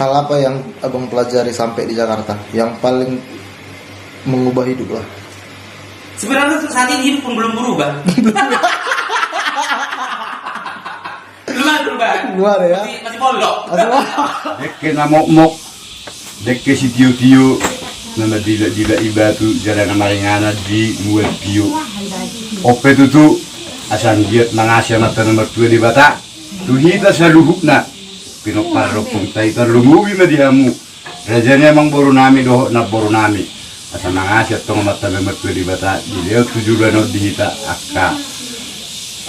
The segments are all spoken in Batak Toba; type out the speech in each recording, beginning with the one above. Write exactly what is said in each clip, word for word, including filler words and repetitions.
Hal apa yang abang pelajari sampai di Jakarta yang paling mengubah hidup lah? Sebenarnya untuk saat ini hidup pun belum berubah. Belum ada perubahan. Belum ada ya? Masih, masih pondok. Masih pondok. Dekke na mokmok, dekke sitiotio, na madilakdilak i batu, jala na maringanan di mual tio. On pe tutu, asa anggiat mangasi Amanta na martua Debata tu hita saluhutna. Pinompar ni ompunta i, tarlumobi ma di hamu, raja ni amangboru nami dohot namboru nami. Asa mangasi antong Amanta na martua Debata dilehon tu joloan on di hita angka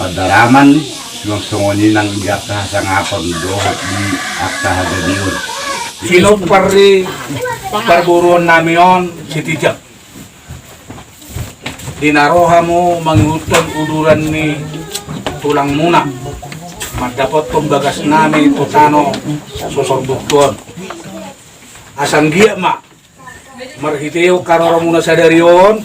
pandaraman, suang songon i nang di angka hasangapon dohot di angka hagabeon. Pinompar ni parboruon nami on Sitinjak. Di na ro hamu mangihuthon uduran ni tulangmuna, mandapothon bagas nami tu tano so sorbukhon. Asa anggiat ma marhitehon haroromuna sadari on,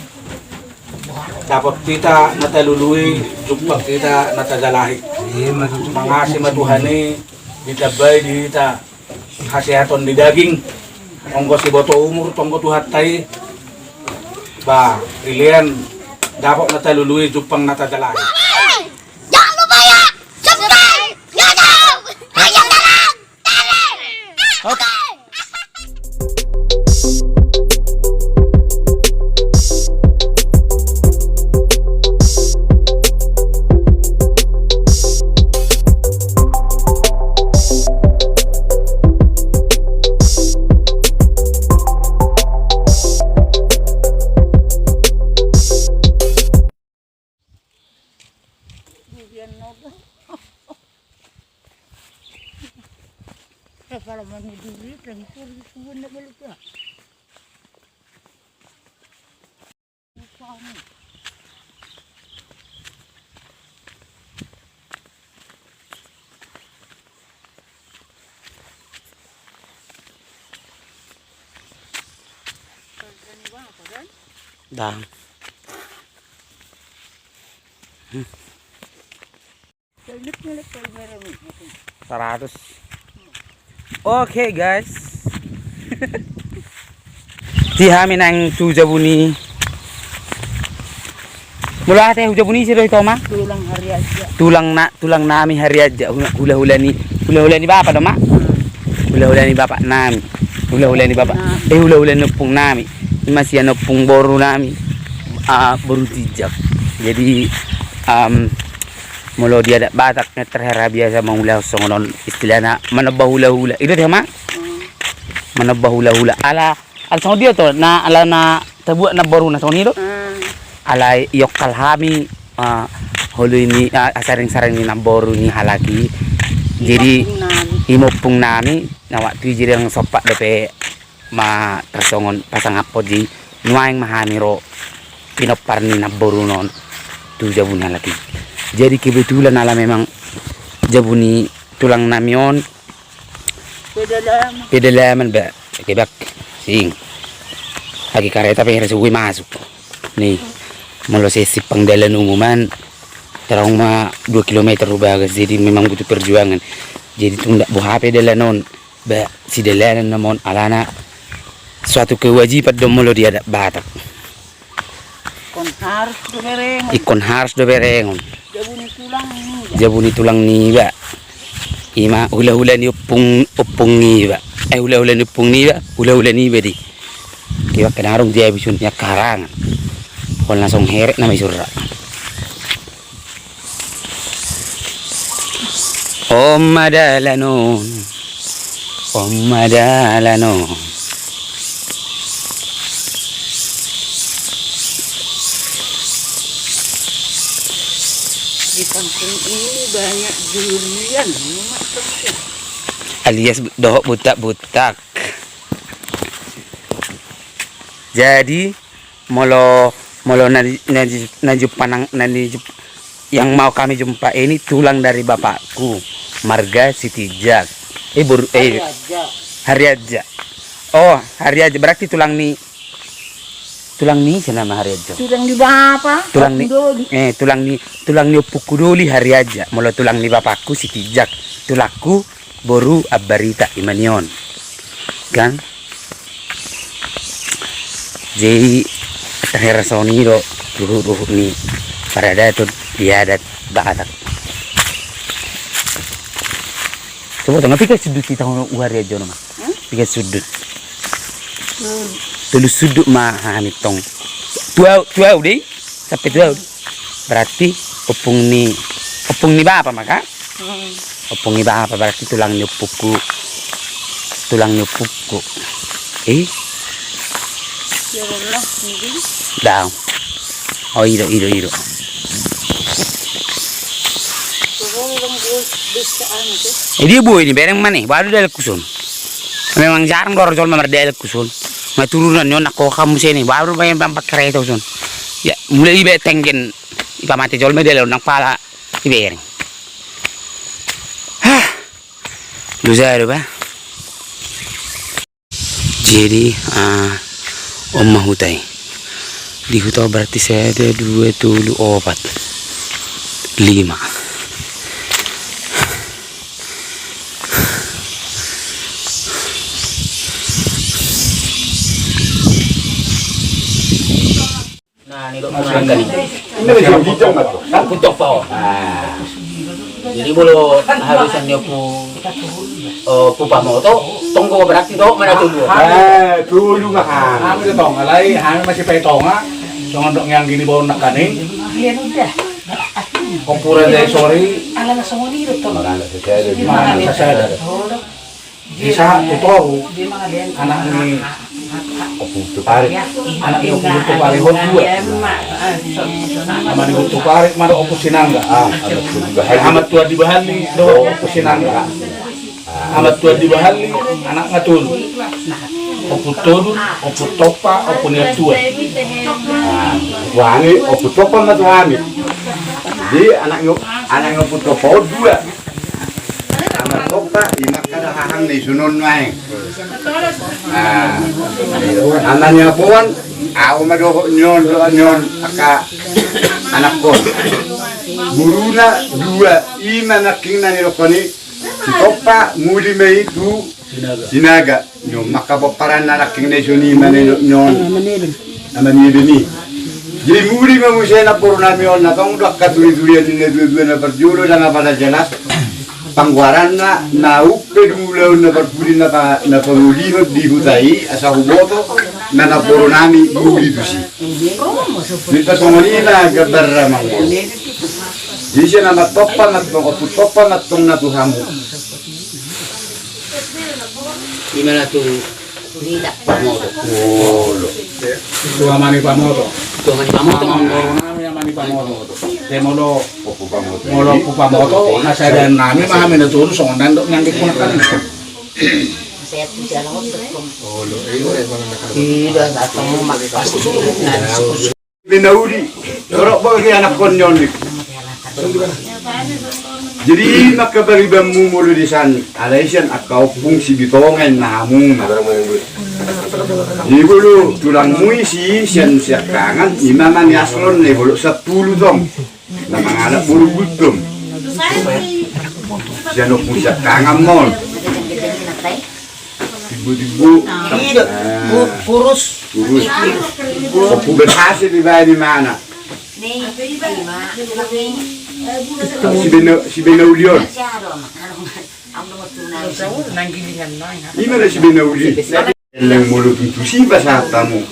dapot hita na talului, jumpang hita na tajalahi. Mangasi ma Tuhan i ditambai di hita hasehaton di daging, onggo siboto umur tonggo Tuhanta i. Ba, dilean dapot na talului, jumpang na tajalahi. Jangan lupa ya, subscribe, YouTube, ayo dalam, oke. Durian noda. Eh, kalau mau duri, kan itu harus subuh ndak boleh tuh. Dah. Hmm. Seratus. Oke, guys. Di hami nang tu jabu ni. Molo aha tu jabu ni, ise do i, Toma? Tulang Hariaja. Tulang na, tulang nami Hariaja. Hula-, hulahula ni, hulahula ni bapa do, Ma? Hmm. Hulahula ni bapa nami. Hulahula ni bapa. Nah. Eh, hulahula ni ompung nami. Ima sian ompung boru nami. Ah, boru Tijak. Jadi, am, molo di adat Batak, netter hera biasa mangulahon songon on, istilahna manomba hulahula. I do, Toma? Hmm. Manomba hulahula. Ala, ala songon dia to, na ala na tabuat namboruna songon i do. Hmm. Ala iokkal hami, ah, holi ni, ah, saring-saring ni namboru ni halak i. Jadi, ima ompung nami. Ima ompung nami, na waktu i jadi ndang sompat dope ma tarsongon pasangaphon, jadi nuaeng ma hami ro pinompar ni namboruna on tu jabu ni halak i. Jadi kebetulan ala memang jabu ni tulang nami on pedalaman. Pedalaman, ba, kebak sing. Agi kareta pe hera so boi masuk. Ni, molo sai simpang dalan umum an, tarong ma dua kilometer ro bagas, jadi memang butuh perjuangan. Jadi tung ndak boha pe dalan on. Ba, sidalanan nama on alana suatu kewajiban do molo di adat Batak. Ingkon harus do berengon. Ingkon harus do berengon. Jabu ni tulang niba. Jabu ni tulang niba. Ima hulahula ni ompung, ompung niba. Eh, hulahula ni ompung niba, hulahula niba di. Kebak na adong di abis on, di angka harangan. Pokokna songon herek nama i surra. On ma dalan on, on ma dalan on. Di kampung ini banyak durian, macam-macam. Alias dohot buntak-buntak. Jadi, Molo, molo na, na, na jumpa nang, na jump-, yang mau kami jumpa ini tulang dari bapakku, marga Sitinjak. Eh, bor-, eh, Hariaja. Hariaja. Oh, Hariaja. Berarti tulang ni, tulang ni ise nama Hariaja? Tulang ni bapa, tulang ni, eh, tulang ni, tulang ni ompungku doli Hariaja. Molo tulang ni bapakku Sitinjak. Tulangku boru Ambarita, ima ni on. Kan? Jadi, terakhir soni do ruhut-ruhut ni paradaton di adat Batak. Coba tong, piga sudut di taon uari ajo nama? Hmm? Piga sudut? Hmm. Tolu sudut ma hami tong. Tuau, tuau deh. Sampai tuau. Berarti ompung ni, ompung ni bapa maka? Hmm. Ompung ni bapa berarti tulang ni ompungku. Tulang ni ompungku. Eh? Ya Allah, ini. Dah. Oh, ido, ido, ido. Turun dong, gue bisa anu tuh. Eh, dia boi ni, bereng mana? Baru dia lekuson. Memang jarang do jolma mardalan lekuson. Nggak turunan, nyo nak kau kamu sini. Baru bayar empat kereta son. Ya, mulai ibe tenggen. Ipa mati jolma dia lalu nang pala. Ibereng. Hah. Lu saya do, Pak. Jadi, ah, on ma huta i. Di huta berarti sada, dua, tolu, opat, lima. Nah, ni dok mangangka ni. Ini macam hijau, Mat. Kan putok pao. Ah. Jadi molo harusan ni Ompu, eh, Ompu Pamoto, tonggo berarti dok mana tuh? Eh, tuh lu makan. Hami do tong, alai hami masih pai tonga. Songon dok nian gini bau nak kaning. Kompuran dai sori. Ala na songon i do tong. Makan sasada. Makan sasada. Bisa tu toru, anak ni Ompu Tuparik, anak ni Ompu Tuparik on dua. Ama ni Ompu Tuparik ma do Ompu Sinangga. Ah, Amat Tuan di Bahalli do Ompu Sinangga. Amat Tuan di Bahalli, anak na tolu. Ompu Todun, Ompu Topa, Ompu Nian Tuan. Ah, wah, ni Ompu Topa ma tu hami. Jadi anak ni, anak ni Ompu Topa on dua. Amat Topa, ima kada hahang ni sunon maeng. Ah, ama ni Apoan, au ma dohot nion, dohot nion, angka anakkon. Guruna dua, ima nangkin na nidok ni, si Topa, muli ma i tu Sinaga. Nion mangkapomparan na nangkin na i songon i ma na nidok nion. Ama ni Eben i. Jadi muli ma muse namboru nami on na tong do angka turi-turian ni na dua-dua na parjolo ndang apala jelas panggoaranna na umpe dung ulaon na parpudi na pa, na pangolihon di huta i asa huboto na namboru nami muli tusi. Minta songon i na gambarna mangol. Jadi sian Amat Topa ma tong, Ompu Topa ma tong na tu hamu. Ima na tu Pamoto. Olo. Tu ama ni Pamoto. Tu ama ni Pamoto. Ama ni Pamoto. Te molo, molo Ompu Pamoto na sada nami ma hami na tolu songon na dok nian di ponakan. Olo. Ida datang ma. Binauli, torop bagi anakkon nion. Jadi i ma angka paribanmu molo di san, alai sian angka ompung Sibitonga inna hamu ma. Jadi molo tulangmu i si, sian Siangkangan, ima ma ni Aslon na i bolok sampulu tong. Na mangalap boru Gultom. Sian ompung Siangkangan ma on. Timbo-timbo. Kurus. Kurus. Ompu berhasil dibaen imana. Si Bena, si Benauli on. Ima na si Benauli. Leng molo tutu sipasahat hamu.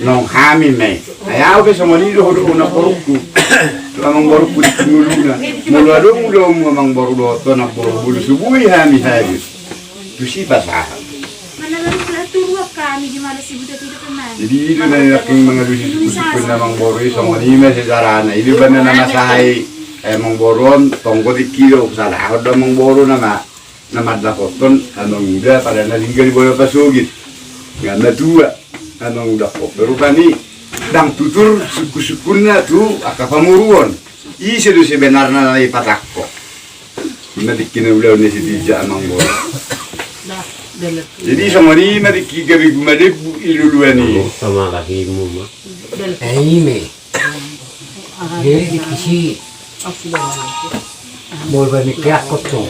Nang hami ma i. Ai au pe songon i do ho dohot namborungku. Tu amangborungku di ngoluna. Molo adong ulaonmu amangboru dohot ho namboru, molo so boi hami hadir. Tu sipasahat. Jadi i do na nangkin mangalusi sungkun-sungkun na amangboru i, songon i ma sejarana. I do umbahen na masa i, eh, amangboru on tonggo tingki do, salahon do amangboru nama, na mandapothon amanguda pada na tinggal di bola pasogit. Nga matua amanguda on pe rupani ndang tutur sungkun-sungkunna tu angka pamoruon. Ise do sebenarna na ipatangko. Ima tingki na ulaon ni si Tija amangboru. Jadi songon i ma tingki gabe gumadembu i luluan i. Sama kasihmu ma. Eh, i ma. Jadi tingki si. Molo ba mingke angkot tu.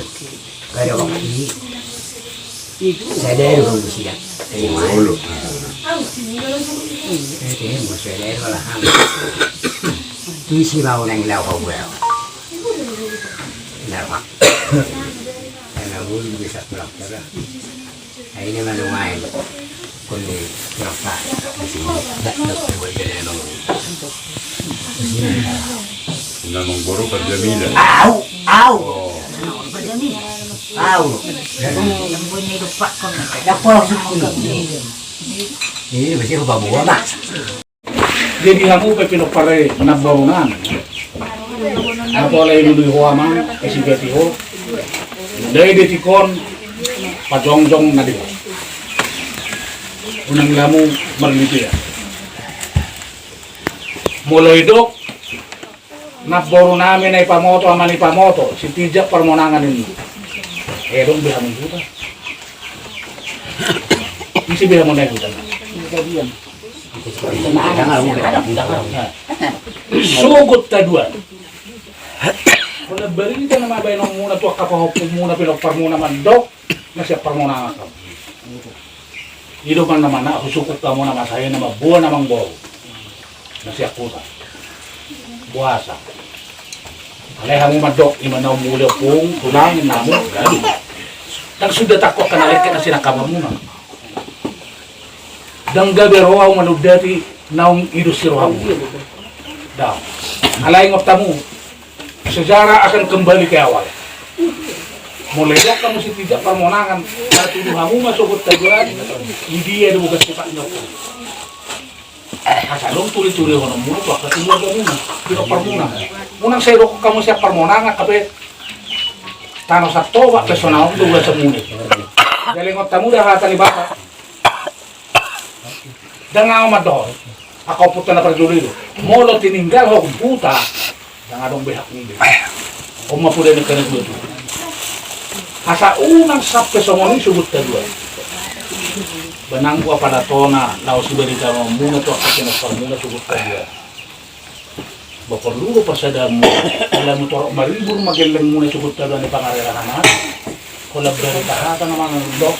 Kada waktu i. Sadari ho musida. Olo. Ete mo sadari ho lah. Tusi mau nang lau ho buah. Nah, Pak. Karena bulu bisa pulang terus. Nah, ini mana main? Kuni pulang, Pak. Di sini. Nggak, nggak, nggak boleh, nggak boleh. Di sini. Namang boru Parjamila. Au, au. Oh. Namang boru Parjamila. Au. Ini masih bawa, Pak. Jadi hamu pe pinompar i namborunami. Apala i lului ho amang, isi gati ho. Dai detik on pajongjong na di ho. Unang lamu marlitea. Molo idok namborunami na ipamoto, ama na ipamoto, sitijak parmonangan ini. Eh, dong be hamu huta. Isi be hamu na huta. Sogot taduan. Holan barita na mambahen muna tu angka pahompu muna, pinomparmuna mandok na sian parmonangan hamu. I do manang na husungkun hamu na masa i na mamboan amang boru na sian huta. Boasa? Alai hamu mandok, ima na umuli ompung, tulang, namu, gabe. Kan sudah takut kana lengket na sinangkapan muna. Ndang gabe ro ahu manundati naung idos ni rohamu. Ndang. Alai ingot hamu, sejarah akan kembali ke awal. Molo idok hamu sitijak parmonangan, patudu hamu ma sogot taduan, di dia do bogas sipat ni ompung. Asa dong turi-turi hono muna tu angka keluarga muna, pinompar muna. Unang sai dok hamu sian parmonangan, hape tano satoba pe so naung do bogas muna. Jadi ingot hamu da hata ni bapa. Ndang ahu mandohot. Angka ompunta na parjolo i do. Molo tininggal ho huta, ndang adong be hak niba. On ma poda ni angka na dua tu. Asa unang sampe songon i sogot taduan. Ba nanggo apala tona laho sibarita muna tu angka pinompar muna sogot taduan. Ba porlu do parsadaanmu, ala mutorop maribur ma gellengmuna sogot taduan ni pangarerahan. Holan barita hata na mandok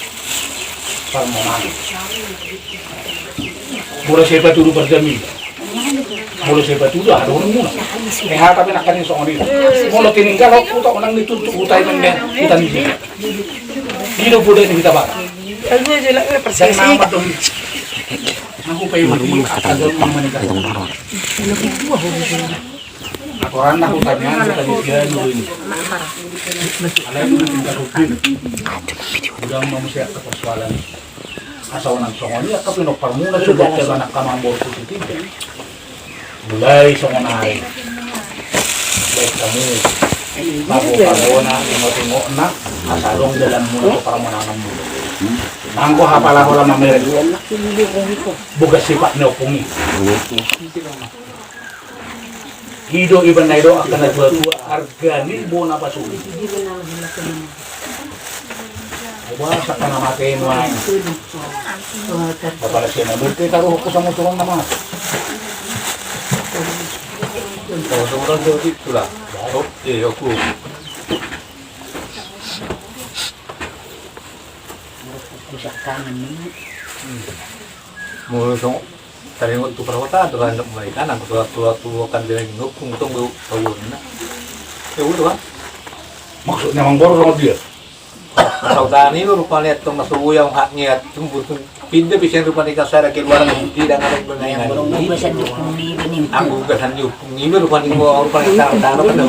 parmonangan. Molo sai patudu Parjamila. Molo sai patudu aha dohononmuna? Eh, hata pe nangkaning songon i. Molo tininggal ho huta, unang ni tuntu huta i mende huta ni dia. I do poda ni hita Batak. Ndang na mandok i. Aku pe i mati angka jolma manikah. Atoranna huta ni anu, huta ni dia dulu ini. Alai itu tinggal rutin. Udah mau mesti angka persoalan. Asa unang songon i angka pinompar muna sogot taduan angka amang boru tu sitijak. Mulai songon ari. Baik hamu. Pago-pagona, tengok-tengokna. Asa adong dalanmuna tu parmonanganmuna. Nanggo apala holan mamereng bogas sipat ni ompung i. I do iba na i do angka na tua-tua arga ni bona pasuli. Boasa angka na mate nuaeng. Apala sian na mate taruhon tu samusurang na mate. Samusurang jadi itulah. Oke, oke. Molo so taringot tu parhata do kan, mulai kan anggo tu tua-tua kan dia lagi nukung tong do kawan na. Ya udah kan. Maksudnya amang boru songon dia. Saudara ni rupanya tong masuk yang haknya tunggu pindah bisa rupanya kasar keluar nanti dan ada yang bermain. Anggo gasan ni ompung i rupanya mau rupanya tara-tara kan.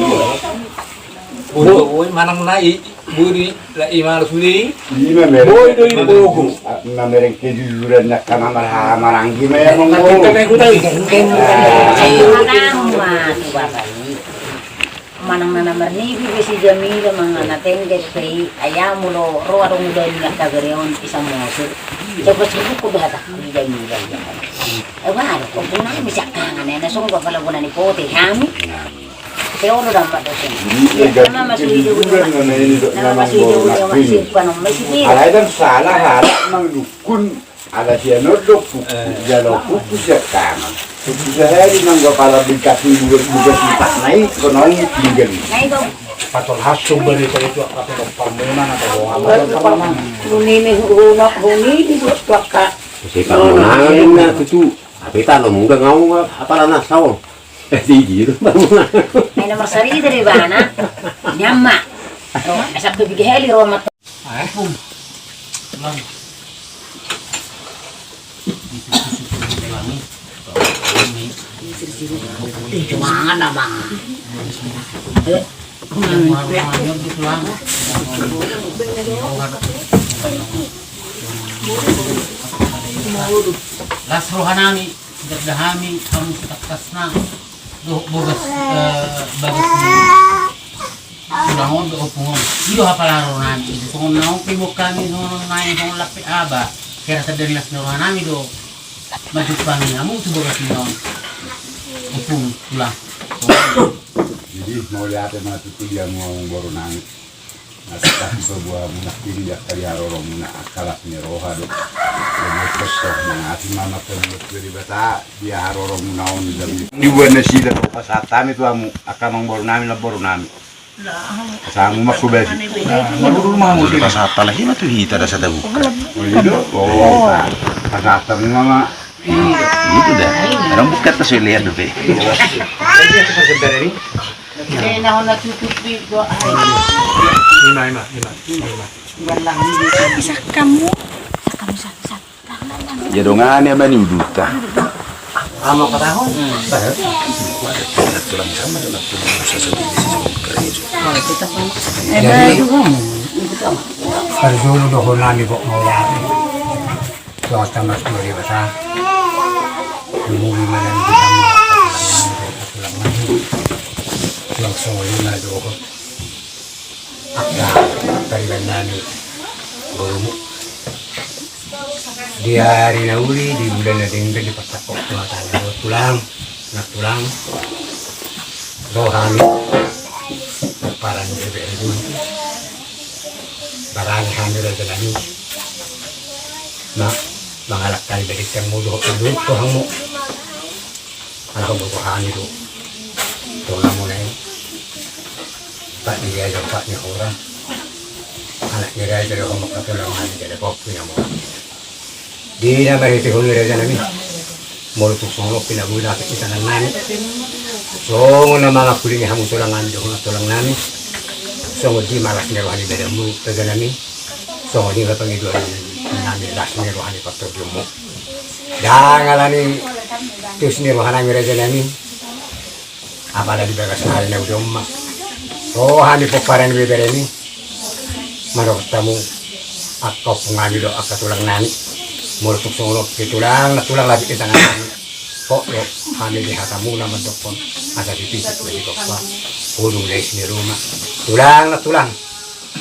Boi manang na i buri la i marus ni. Ima mereng. Boi do i bogo. Na mereng kejujuran na kana marha maranggi ma ya monggo. Manang na na marnibi be si Jamila mangan na tengge pe i, ai molo ro adong uda ni angka gareon i Samosir. Coba sibuk ko be hata ni Jamila. Ai ba do ko puna mi sakkangan na songon apala bona ni pote hami. Pe olo dampak dosen. Nama masuk hidup. Nama masuk hidup. Alai kan salah harap mangdukun ala sian on do pukku jalo pukku sian kanan. Pukku sahali nanggo pala bingkas ni buka sipat nai konon tinggal. Nai do. Patol hasung bari tau tu angka pinompar muna na tau. Nunimi huna huni di dua tuaka. Sai pamonangan na tutu. Tapi tano mungga ngau apala na sao. Eh, tinggi tu pamonangan. Ai nomor sari dari bana. Nyama. Asap tu bigi heli romat. Itu mangan abang. Las rohanami, sidat da hami hamu sitangkasna dohot bogas, eh, bagas ni. Tulang on do ompung on. I do hapala rohanami. Songon naung pe boan hami songon naeng songon lampe aba. Kira tanda ni las ni rohanami do manjumpangi hamu tu bogas ni on. Ompung tulang. Jadi mauliate ma tutu di hamu amangboru nami. Na sitangkas do boha muna nangkin di angka di haroro muna angka las ni roha do. Jadi sosok mangasi ma martamba tu Debata di haroro muna on. Jadi dibuat nasida do pasahat hami tu hamu angka amangboru nami, namboru nami. Samu makku besi. Pasahat pala hima tu hita da sada buka. Oh, iya do. Oh, pasahat hami mama. Itu da. Orang buka tas lihat dope. Ima, ima, ima, ima. Bisa kamu, bisa kamu, bisa, bisa. Ia dongani ama ni uduta. Ama patahon. Tulang sama dengan tulang sasa di sisi gereja. Jadi, parjolo dohononnami kok mau lari. Tulang sama dua dewasa. Muli malam kita mau. Tulang sama. Tulang sama lima dohot. Angka pariban nami borumu. Di ari na uli, di bulan na denggan, di parsangkop tu hatana dohot tulang, nantulang, ro hami, paran bebek dulu. Barani hami raja nami. Ma, mangalangka i balik yang mudo, mudo, mudo. Anak buku hami tu. Tulang muna i. Pak ni raja, pak ni hora. Anak ni raja do hamu angka tulang nami, jadi pok punya mo. Di na marhite hami raja nami. Molo tung songon on pe na boi na di tangan nami. Songon na mangakulingi hamu tulang nami dohot tulang nami. Songon i ma las ni roha ni badanmu raja nami. Songon i ma pangidoan nami las ni roha ni partondimu. Ndang alani tus ni roha nami raja nami. Apala di bagas ari na uli on ma ro hami pomparan ni beberemi. Mandohot hamu angka ompung nami dohot angka tulang nami. Molo tung songon on pe tulang, nantulang, labit di tangan nami. Kok do hami di hatamu na mandokkon asa dipisik na di kompa. Hudung lais ni ruma. Tulang, nantulang.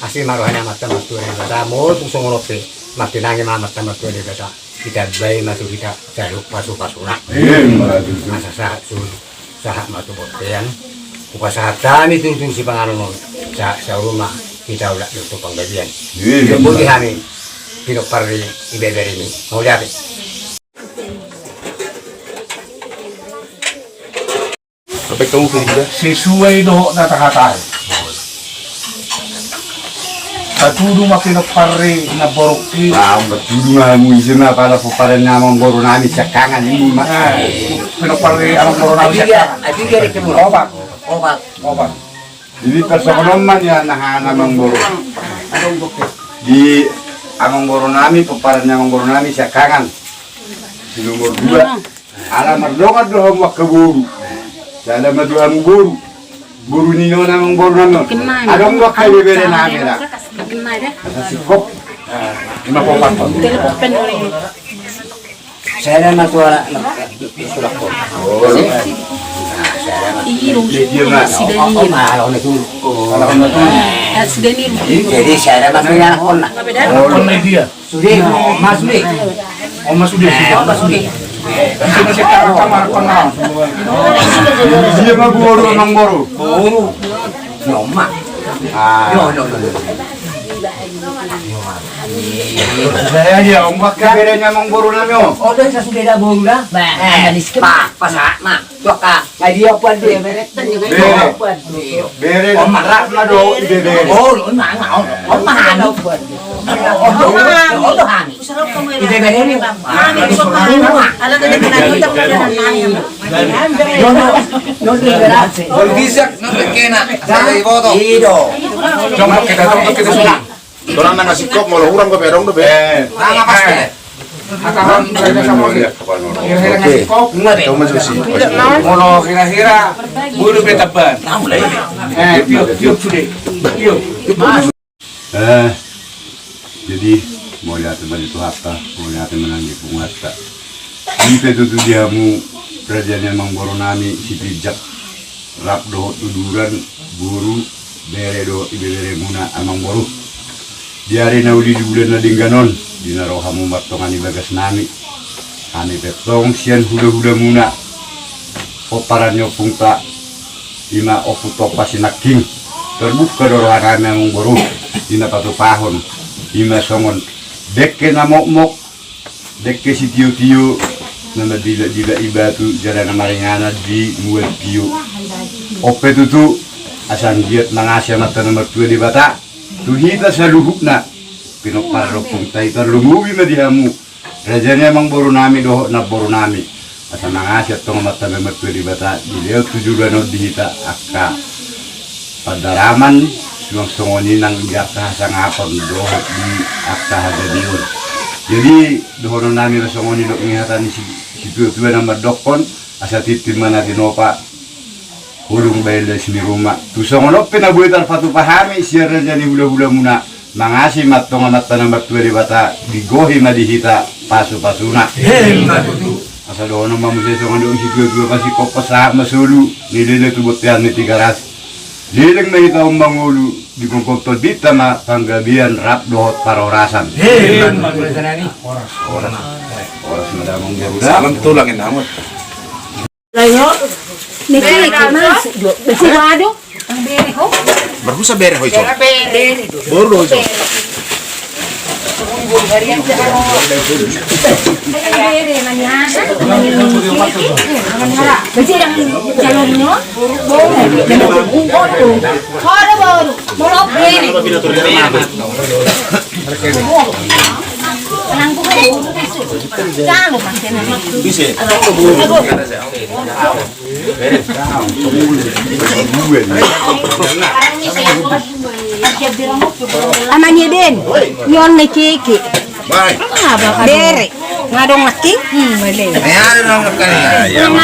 Asi ma roha ni amanta martua Debata, molo tung songon on pe martinangi ma amanta martua Debata. Ditambai ma tu hita saluhut pasupasuna. Asa sahat solu, sahat ma tu bontean. Hupasahat hami tutu sipanganon on, sahat saur ma hita ulaon tu panggabean. Diboto hami pinompar ni beberemi. Mauliate. Sesuai dohot na tahatai. Patudu ma pinompar ni namborungki. Patudu ma hamu ise ma pala pomparan ni amangboru nami siangkangan i ma. Pinompar ni amangboru nami siangkangan. Opat. Opat. Opat. Jadi parsongon on ma nian na hana amangboru. Di amangboru nami, pomparan ni amangboru nami siangkangan. Di nomor dua. Ala mardongan do hamu angka boru. Sada ma tu hamu boru. Boru ni nona amangboru nami on. Adong do angka bebere nami da. Asa singkop. Ima pomparan. Sada ma tu anak na tulang. Jadi sada ma tu anak na. Sude, Mas Sude. Oh, Mas Sude. Mas Sude. Dia mah guru, nang guru. Guru. Nyoma. Ah. Yo, yo, yo, yo. Saya dia, ombak ka berenya amangboru nami, o. Odo sa sude da boru da. Ba, eh, ada di skip. Pa, pasa, ma. Tuaka, ngai dia puan dulu. Bere. Bere. Om marah ma do, ibe bere. Oh, lo manga, om. Om manga. Odo, odo hami. Ibe bere ni. Hami, so manga. Ala tadi kena kita pada nanya. No, no. No, no, no. Bisa, no, kena. Saya foto. Ido. Coba kita, coba kita sudah. Torang na singkop, molo hurang pe adong dope. Eh, na, na, pas, eh. Hata on, hira-hira sama. Hira-hira na singkop. Oke. Molo hira-hira, bulu pe taban. Eh, tiup, tiup sude. Tiup. Eh, jadi, mauliate ma di Tuhanta, mauliate ma nang di punguanta. Di pe tutu di hamu, raja ni amangboru nami, Sitinjak. Rap dohot uduran, boru, bere dohot ibeberemuna amangboru. Di ari na uli di bulan na denggan on, di na ro hamu martonga ni bagas nami. Hami pe tong sian hula-hulamuna. Pomparan ni ompungta, ima Ompu Tompa Sinangking. Terbuka do roha nami amangboru, di na patupahon. Ima songon dengke na mokmok, dengke sitio-tio, na mandilak-dilak i batu, jala na maringanan di mual tio. On pe tutu, asa anggiat mangasi Amanta na martua Debata tu hita saluhutna. Pinompar ni ompungta i, tarlumobi ma di hamu, raja ni amangboru nami dohot namboru nami. Asa mangasi antong Amanta na martua Debata dilehon tu joloan on di hita angka pandaraman, suang songon i nang di angka hasangapon dohot di angka hajadion. Jadi, dohonon nami ma songon i, dok ni hata ni si-, situa-tua na mandokkon, asa tintin ma na tinopa, holong baen lais ni ruma. Tu songon on pe na boi tarpatupa hami sian raja ni hula-hulamuna. Mangasi ma antong Amanta na martua Debata, digohi ma di hita pasu-pasuna. Emma tutu. Asa dohonon ma muse songon dok ni situa-tua, pasingkop pasahat ma solu, nilele tu bontean ni Tigaras. Leleng ma hita on mangolu, di gomgom tondinta ma panggabean rap dohot parhorasan. Emma tutu. Horas. Horas. Horas ma damang. Salam tulang, inangon. Layo. Niki, niki, mas. Besi wadu. Berhusa bere ho iso. Boru do iso. Besi yang calon no. Boru, boru. Boru bere. Ama ni Eben, ion na keke. Bere. Nga dong naki? Hmm, bere. Nga dong naki. Nga dong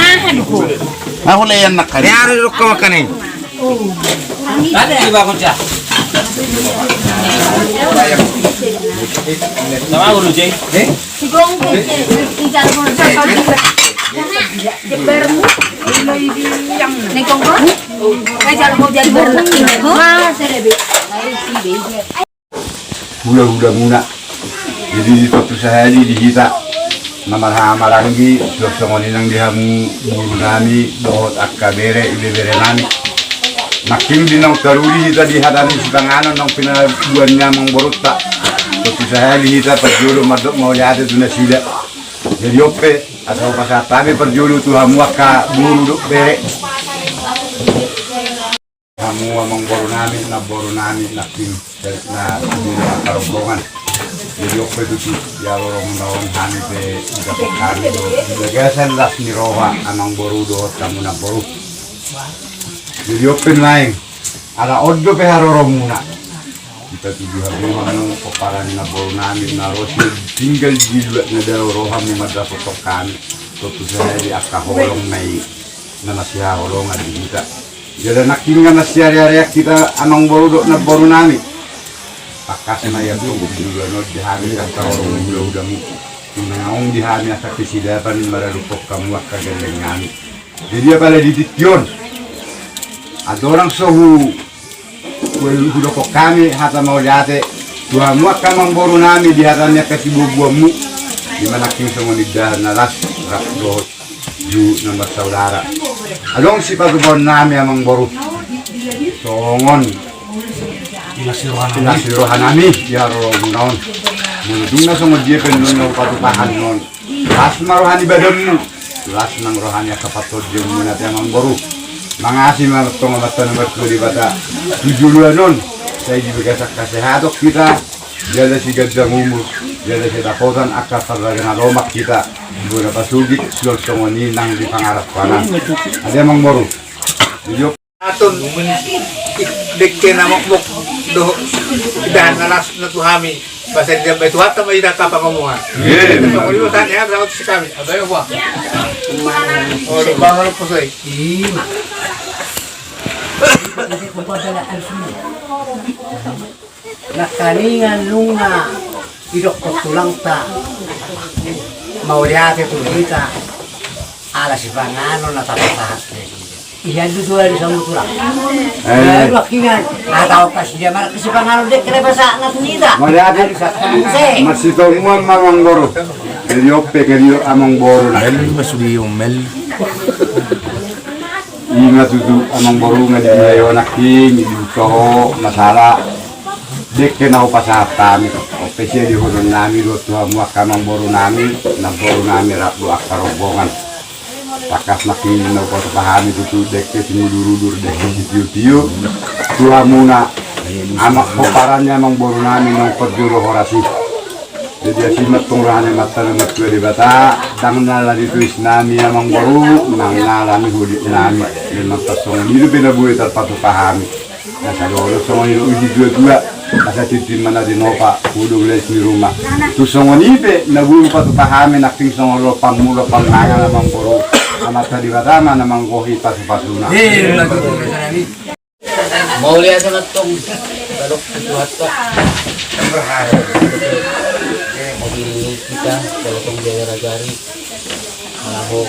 naki. Ada di bangun cah. Sama guru Jay. Hula-hula muna. Jadi di tontu sahali di hita na marhaha maranggi, suang songon i nang di hamu boru nami dohot angka bere, ibebere nami. Nangkin di naung taruli hita di hata ni sipanganon naung pinabuan ni amangborunta, tontu sahali hita parjolo mandok mauliate tu nasida. Jadi on pe, asa hupasahat hami parjolo tu hamu angka boru dohot bere. Hamu amangboru nami, namboru nami, nangkin na di angka rombongan. Jadi on pe tutu, jalo rombongan hami pe, didapot hami do di bagasan las ni roha amangboru dohot hamu namboru. Jadi on pe nuaeng, ala on dope haroromuna. Dipatuju hamu, hamu pomparan ni namboru nami na ro sian tinggal di luat na dao, ro hamu mandapothon hami. Tontu sahali angka holong na i na masihaholongan di hita. Jala nangkin nga masiarearean hita amangboru dohot namboru nami. Tangkas ma i antong di joloan on di hami angka holong ni hulahulamu. Naung di hami angka kesidapan maradophon hamu angka gelleng nami. Jadi apala di tingki on, andorang so hu-, hu-, hudokhon hami hata mauliate tu hamu angka amangboru nami di hata ni angka sibuanbuanmu, di ma nangkin songon indahan na las rap dohot tu na marsaudara. Adong sipatupaon nami amangboru, songon Las ni roha nami. Las ni roha nami, ya roh, muna on. Molo dung na songon dia pe nunga hupatupa hami on. Las ma roha ni badanmu. Las nang roha ni angka partondimu na te amangboru. Mangasi ma tong Amanta na martua Debata. Tu joloan on. Sai di bagasan hasehaton hita. Jala sai ganjang umur. Jala sai dapotan angka pardagangan na lomak hita. Di bona pasogit, suang songon i nang di pangarap pangan. Ate amangboru. Jadi Aton, dengke na mokmok dohot indahan na las na tu hami. Basa ditambai Tuhanta ma ida angka pangomoan. Songon i ma sahat ni hami, sahat tu si hami. Abayo, Bang. Olo, Bang, olo, posoi. Ima. Nangkaningan nunga didokkon tulangta, mauliate tu hita, ala sipanganon na tapasahat. Ia do tu ari samu tulang. Eh. Ia do akhirna, na tahu kasih dia markas sipanganon dek kena pasahat na tu hita. Mauliate. Aduh, satu se. Masih tahu muam amangboru. Jadi ope kali amangboru na. Mel, masuk di mel. Ima tutu amangboru nga di mulai onak i, di toho masalah. Dengke na hupasahat hami, ope sian dohonon nami do tu hamu angka amangboru nami, namboru nami rap do angka rombongan. Tangkas nangkin na hupatupa hami tutu dengke simudur-udur, dengke sitio-tio. Tu hamuna, amak pomparan ni amangboru nami naung parjolo horas i. Jadi asi ma tong roha ni Amanta na martua Debata, ndang na ala ni tois nami amangboru, ndang na ala ni holit nami. Memang pas songon i dope na boi tarpatupa hami. Na sadolo songon i do i di tua-tua, asa tintin ma na tinopa, hudok les ni ruma. Tu songon i pe na boi patupa hami nangkin songon lompang mula panangan amangboru. Amanta Debata ma na manggohi pasu-pasuna. Eh, mauliate ma tong, balok tu Tuhanta. Mauliate hita, balok tong dia ragari. Alaho.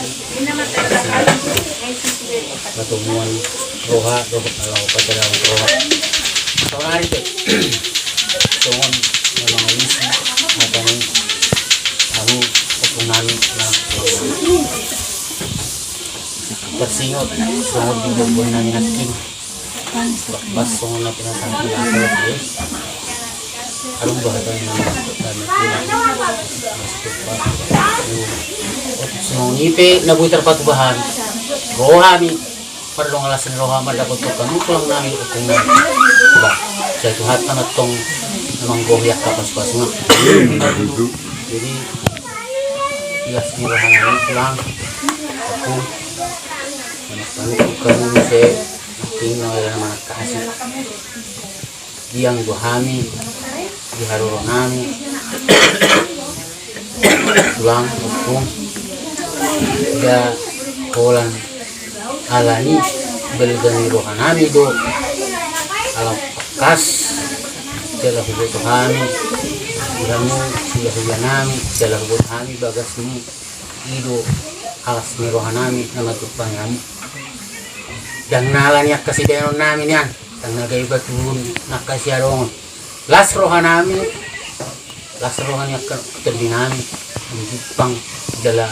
Patomuan roha, dohot alaho patomuan roha. Saonari pe. Songon memang misi, matani, anu, opungan, na, tersingot, songon di bobon nami nangkin. Pas songon na pinasahat ni Raja, ya. Aduh, bahasa yang mana? Songon i pe na boi tarpatupa hami. Roha ni, pardongan las ni roha ma dapot tu hamu tulang nami, ompung nami. Ba, sai Tuhanta ma tong na manggohi angka pasu-pasuna. Jadi, las ni roha nami tulang, ompung. Manuk-manuk hamu muse, nangkin na manangkasi. Diang do hami di haroro nami, tulang, ompung, da holan ala ni balga ni roha nami do, ala tangkas jala huboto hami, di hamu hulahula nami, jala huboto hami bagasmu. I do las ni roha nami na manjumpangi hamu. Ndang na ala ni angka sidaenon nami nian, ndang na gabe batuhon angka siadongon. Las roha nami, las roha ni angka tondi nami, manjumpang jala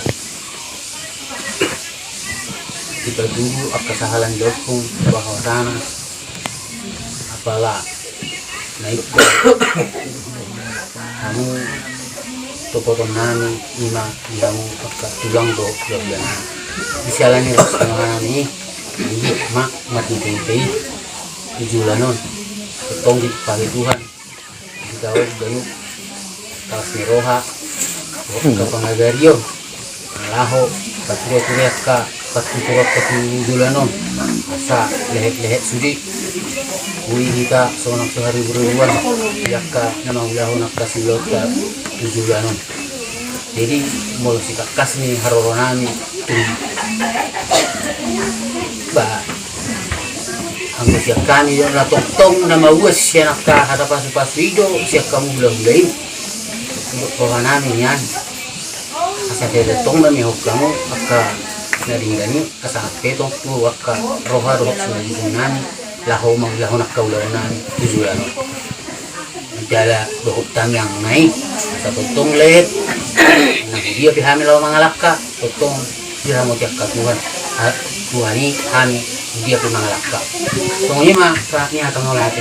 dipatudu angka sahala ni ompung bahwasana apala na ingkon hamu topoton nami, ima di hamu angka tulang dohot hulahula nami. Di siala ni las ni roha nami i, ma marhite-hite i di joloan on. Tongtong dipake Tuhan. Di taon ganup las ni roha, angka pangajarion, laho patuduhon angka patuduhon tu joloan on, asa lehet-lehet sude. Boi hita sonang so haribu-ribuan di angka na mangulahon angka siulaonta tu joloan on. Jadi molo sitangkas ni haroro nami, ba, anggo sian hami do na tongtong na mauas sian angka hata pasu-pasu i do sian hamu hulahula i. Roha nami nian, asa sai tongtong na mehok hamu angka na denggan i, asa pe tong tu angka roha dohot simanjujung nami laho mangulahon angka ulaon nami tu joloan on. Jala dohot tangiang nai, asa tongtong lehet na hudia pe hami laho mangalangka, tongtong diramoti angka Tuhan. Tuhan i hami hudia pe mangalangka. Songon i ma sahat ni hata mauliate.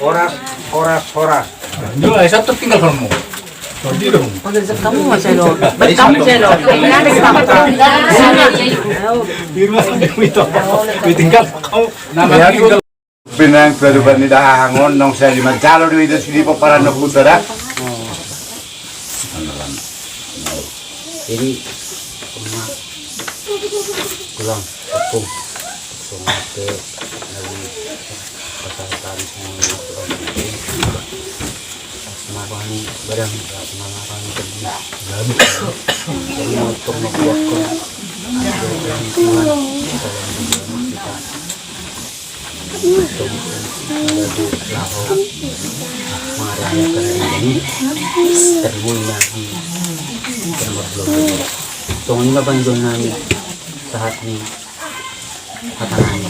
Horas, horas, horas. Dua, satu tinggal kamu. Panggil kamu, Mas Elo. Baik, kamu, Mas Elo. Ini ada di kamu. Ayo. Di rumah sakit itu. Ditinggal kamu. Nama tinggal. Benang kehidupan di dahangon, nong saya di Mancalo di itu sini pomparan no putra. Jadi, emak, tulang, tepung, langsung mate, lagi pasal tani semua, tulang, tepung. Pas makan, barang, nggak pernah makan, sedih. Jadi, untuk membuatkan, ada Songon i ma panjouon nami sahat ni hata nami.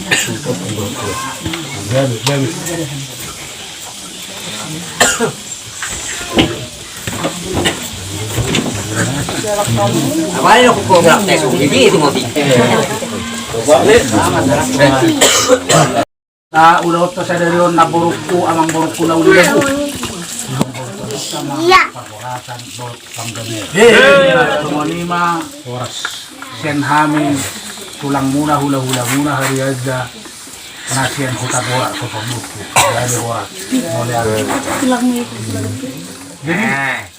Apa yang aku kau praktek? Jadi itu mau. Na ulaonta sadari on na borungku, amang borungku na uli dabu. Iya. Parhorasan dohot panggabean. Songon i ma horas sian hami tulangmuna, hula-hulamuna Hariaja na sian Huta Borat, so pambuku. Jadi horas. Mauliate. Jadi